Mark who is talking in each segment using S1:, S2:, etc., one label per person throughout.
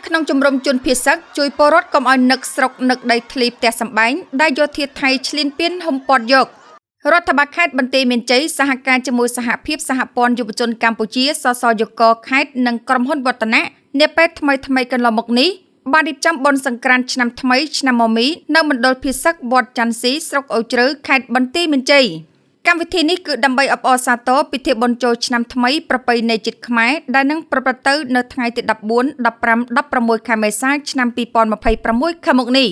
S1: ក្នុងជំរំជនភៀសសឹកជួយពលរដ្ឋកុំឲ្យនឹកស្រុកនឹកដីធ្លីផ្ទះសម្បែងដែលយោធាថៃឈ្លានពានហ៊ុមព័ទ្ធយករដ្ឋបាលខេត្តបន្ទាយមានជ័យសហការជាមួយសហភាពសហព័ន្ធយុវជនកម្ពុជាសសយកខេត្តនិងក្រុមហ៊ុនវឌ្ឍនៈនាពេលថ្មីៗកន្លងមកនេះបានរៀបចំបុណ្យសង្ក្រាន្តឆ្នាំថ្មីឆ្នាំមមីនៅមណ្ឌលភៀសសឹកវត្តច័ន្ទស៊ីស្រុកអូជ្រៅខេត្តបន្ទាយមានជ័យកម្មវិធីនេះគឺដើម្បីអបអរសាទរពិធីបុណ្យចូលឆ្នាំថ្មីប្រពៃណីជាតិខ្មែរដែលនឹងប្រព្រឹត្តទៅនៅថ្ងៃទី14 15 16ខែមេសាឆ្នាំ2026ខាងមុខនេះ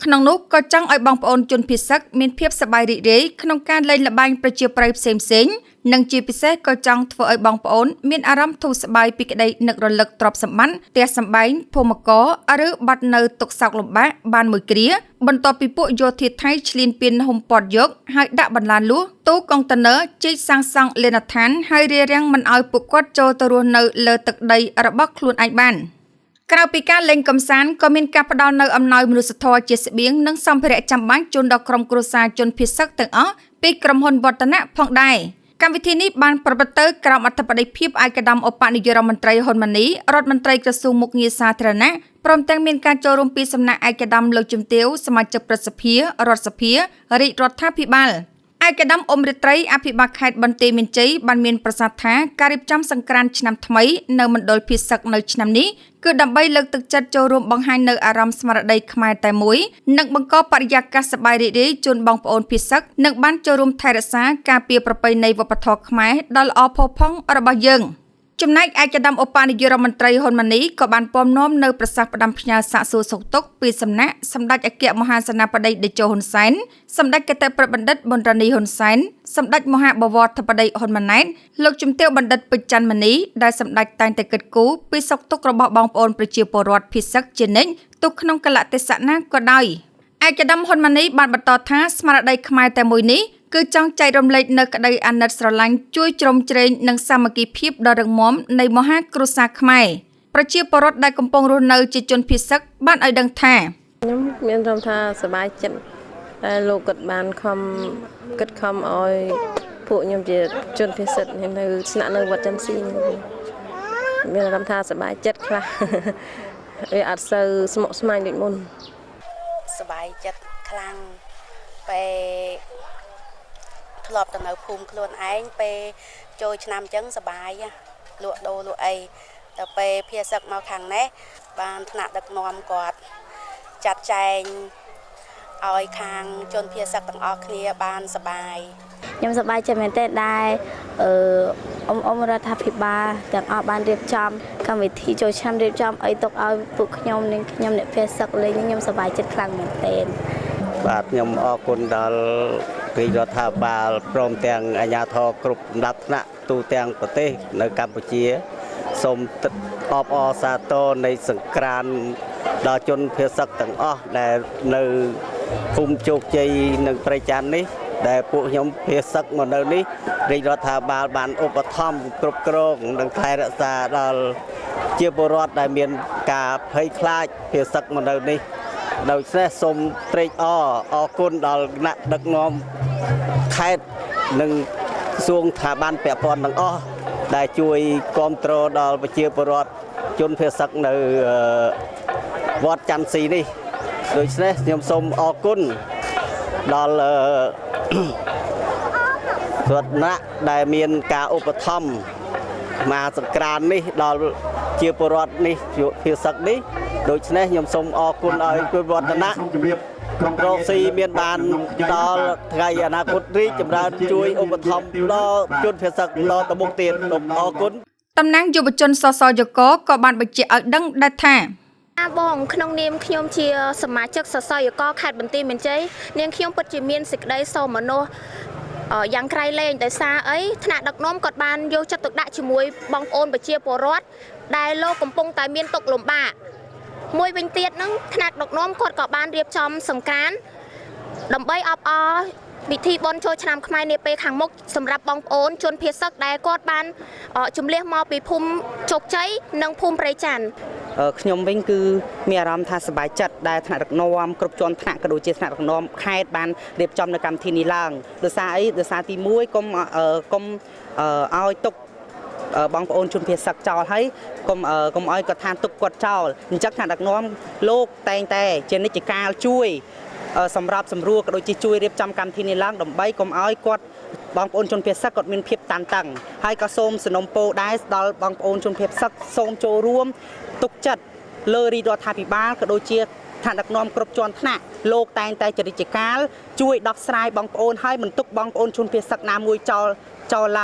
S1: ក្នុងនោះក៏ចង់ឲ្យបងប្អូនជនភៀសសឹកមានភាពសប្បាយរីករាយក្នុងការលេងល្បែងប្រជាប្រិយផ្សេងៗនិងជាពិសេសក៏ចង់ធ្វើឲ្យបងប្អូនមានអារម្មណ៍ធូរស្បើយពីក្តីនឹករលឹកទ្រព្យសម្បត្តិផ្ទះសម្បែងភូមិករឬបាត់នៅទុក្ខសោកលំបាកបានមួយគ្រាបន្ទាប់ពីពួកយោធាថៃឈ្លានពានហ៊ុមព័ទ្ធយកហើយដាក់បន្លាលួសទូកុងតឺន័រជីកសាងសង់លេណដ្ឋានហើយរារាំងមិនឲ្យពួកគាត់ចូលទៅរស់នៅលើទឹកដីរបស់ខ្លួនឯងបានក្រៅពីការលេងកម្សាន្តក៏មានការផ្ដល់នូវអំណោយមនុស្សធម៌ជាស្បៀងនិងសម្ភារៈចាំបាច់ជូនដល់ក្រុមគ្រួសារជនភៀសសឹកទាំងអស់ពីក្រុមហ៊ុនវឌ្ឍនៈផងដែរកម្មវិធីនេះបានប្រព្រឹត្តទៅក្រោមអធិបតីភាពឯកឧត្តមឧបនាយករដ្ឋមន្ត្រីហ៊ុនម៉ាណីរដ្ឋមន្ត្រីក្រសួងមុខងារសាធារណៈព្រមទាំងមានការចូលរួមពីសំណាក់ឯកឧត្តមលោកជំទាវសមាជិកព្រឹទ្ធសភារដ្ឋសភារាជរដ្ឋាភិបាលឯកឧត្តមអ៊ុំរាត្រីអភិបាលខេត្តបន្ទាយមានជ័យបានមានប្រសាសន៍ថាការរៀបចំសង្ក្រាន្តឆ្នាំថ្មីនៅមណ្ឌលភៀសសឹកនៅឆ្នាំនេះគឺដើម្បីលើកទឹកចិត្តចូលរួមបង្ហាញនៅអារម្មណ៍ស្មារតីខ្មែរតែមួយនិងបង្កបរិយាកាសសប្បាយរីករាយជូនបងប្អូនភៀសសឹកនិងបានចូលរួមថែរក្សាការពារប្រពៃណីវប្បធម៌ខ្មែរដ៏ល្អផូរផង់របស់យើងចំណែកឯកឧត្តមឧបនាយករដ្ឋមន្ត្រីហ៊ុនម៉ាណីក៏បានពំនាំនៅប្រសាសន៍ផ្ដាំផ្ញើសាកសួរសុខទុក្ខពីសំណាក់សម្ដេចអគ្គមហាសេនាបតីតេជោហ៊ុនសែនសម្ដេចគតិប្របណ្ឌិតប៊ុនរ៉ានីហ៊ុនសែនសម្ដេចមហាបវរធិបតីហ៊ុនម៉ាណែតលោកជំទាវបណ្ឌិតពេជ្រច័ន្ទមនីដែលសម្ដេចតែងតែគិតគូរពីសុខទុក្ខរបស់បងប្អូនប្រជាពលរដ្ឋភៀសសឹកជានិច្ចទោះក្នុងកាលៈទេសៈណាក៏ដោយឯកឧត្តមហ៊ុនម៉ាណីបានបន្តថាស្មារតីខ្មែរតែមួយនេះគឺចង់ចែករំលែកនៅក្តីអាណិតស្រឡាញ់ជួយជ្រោមជ្រែងនិងសាមគ្គីភាពដ៏រឹងមាំនៃមហាគ្រួសារខ្មែរប្រជាពលរដ្ឋដែលកំពុងរស់នៅជាជនភៀសសឹកបានឲ្យដឹងថា
S2: ខ្ញុំមានអារម្មណ៍ថាសប្បាយចិត្តតែលោកគាត់បានខំគិតខំឲ្យពួកខ្ញុំជាជនភៀសសឹកនៅស្នាក់នៅវត្តចន្ទស៊ីមានអារម្មណ៍ថាសប្បាយចិត្តខ្លះវាអត់សូវស្មុគស្មាញដូចមុន
S3: សប្បាយចិត្តខ្លាំងពេលធ្លាប់ទៅនៅភូមិខ្លួនឯងពេលចូលឆ្នាំអញ្ចឹងសប្បាយលក់ដូរលក់អីទៅពេលភៀសសឹកមកខាងនេះបានថ្នាក់ដឹកនាំគាត់ចាត់ចែងឲ្យខាងជនភៀសសឹកទាំងអស់គ្នាបានសប្បាយ
S4: ខ្ញុំសប្បាយចិត្តមែនទែនដែរអ៊ំរដ្ឋាភិបាលទាំងអស់បានរៀបចំកម្មវិធីចូលឆ្នាំរៀបចំអីទុកឲ្យពួកខ្ញុំនិងខ្ញុំអ្នកភៀសសឹកលេងខ្ញុំសប្បាយចិត្តខ្លាំងមែនទែន
S5: បាទខ្ញុំអរគុណដល់រាជរដ្ឋាភិបាលព្រមទាំងអាជ្ញាធរគ្រប់លំដាប់ថ្នាក់ទូទាំងប្រទេសនៅកម្ពុជាសូមអបអរសាទរនៃសង្ក្រាន្តដល់ជនភៀសសឹកទាំងអស់ដែលនៅភូមិជោគជ័យនិងព្រៃច័ន្ទនេះដែលពួកខ្ញុំភៀសសឹកមកនៅនេះរាជរដ្ឋាភិបាលបានឧបត្ថម្ភគ្រប់គ្រងនិងថែរក្សាដល់ជាពលរដ្ឋដែលមានការភ័យខ្លាចភៀសសឹកមកនៅនេះដូច្នេះសូមត្រេកអរអរគុណដល់គណៈដឹកនាំខេត្តនិងក្រសួងស្ថាប័នពាក់ព័ន្ធទាំងអស់ដែលជួយគាំទ្រដល់ប្រជាពលរដ្ឋជនភៀសសឹកនៅវត្តច័ន្ទស៊ីនេះដូច្នេះខ្ញុំសូមអរគុណដល់រដ្ឋណៈដែលមានការឧបត្ថម្ភមហាសង្ក្រាន្តនេះដល់ជាពលរដ្ឋនេះភៀសសឹកនេះដូច្នេះខ្ញុំសូមអរគុណឲ្យគុណវឌ្ឍនៈរកស៊ីមានបានដល់ថ្ងៃអនាគតរីកចម្រើនជួយឧបត្ថម្ភដល់ជនភៀសសឹកដល់ទៅមុខទៀតសូមអរគុណ
S1: តំណាងយុវជនសសយកក៏បានបញ្ជាក់ឲ្យដឹងដែរថា
S6: បងក្នុងនាមខ្ញុំជាសមាជិកសសយកខេត្តបន្ទាយមានជ័យនាងខ្ញុំពិតជាមានសេចក្តីសោមនស្សយ៉ាងក្រៃលែងដោយសារអីថ្នាក់ដឹកនាំគាត់បានយកចិត្តទុកដាក់ជាមួយបងប្អូនប្រជាពលរដ្ឋដែលលោកកំពុងតែមានទុក្ខលំបាកមួយវិញទៀតនឹងថ្នាក់ដឹកនាំគាត់ក៏បានរៀបចំសង្ក្រាន្តដើម្បីអបអរពិធីបុណ្យចូលឆ្នាំខ្មែរនាពេលខាងមុខសម្រាប់បងប្អូនជនភៀសសឹកដែលគាត់បានជំលះមកពីភូមិជោគជ័យនិងភូមិព្រៃច័ន្ទ
S7: ខ្ញុំវិញគឺមានអារម្មណ៍ថាសប្បាយចិត្តដែលថ្នាក់ដឹកនាំគ្រប់ជាន់ថ្នាក់ក៏ដូចជាថ្នាក់ដឹកនាំខេត្តបានរៀបចំនៅកម្មវិធីនេះឡើងដោយសារអីដោយសារទី1កុំឲ្យទុក បងប្អូនជនភៀសសឹកចោលហើយកុំកុំឲ្យគាត់ថាទុកគាត់ចោលអញ្ចឹងថ្នាក់ដឹកនាំលោកតែងតែជានិច្ចកាលជួយសម្របសម្រួលក៏ដូចជាជួយរៀបចំកម្មវិធីនេះឡើងដើម្បីកុំឲ្យគាត់បងប្អូនជនភៀសសឹកគាត់មានភាពតានតឹងហើយក៏សូមសំណូមពរដែរដល់បងប្អូនជនភៀសសឹកសូមចូលរួមទុកចិត្តលើរាជរដ្ឋាភិបាលក៏ដូចជាថ្នាក់ដឹកនាំគ្រប់ជាន់ថ្នាក់លោកតែងតែចរិចកាលជួយដោះស្រាយបងប្អូនហើយមិនទុកបងប្អូនជនភៀសសឹកណាមួយចោលចោលឡើយ។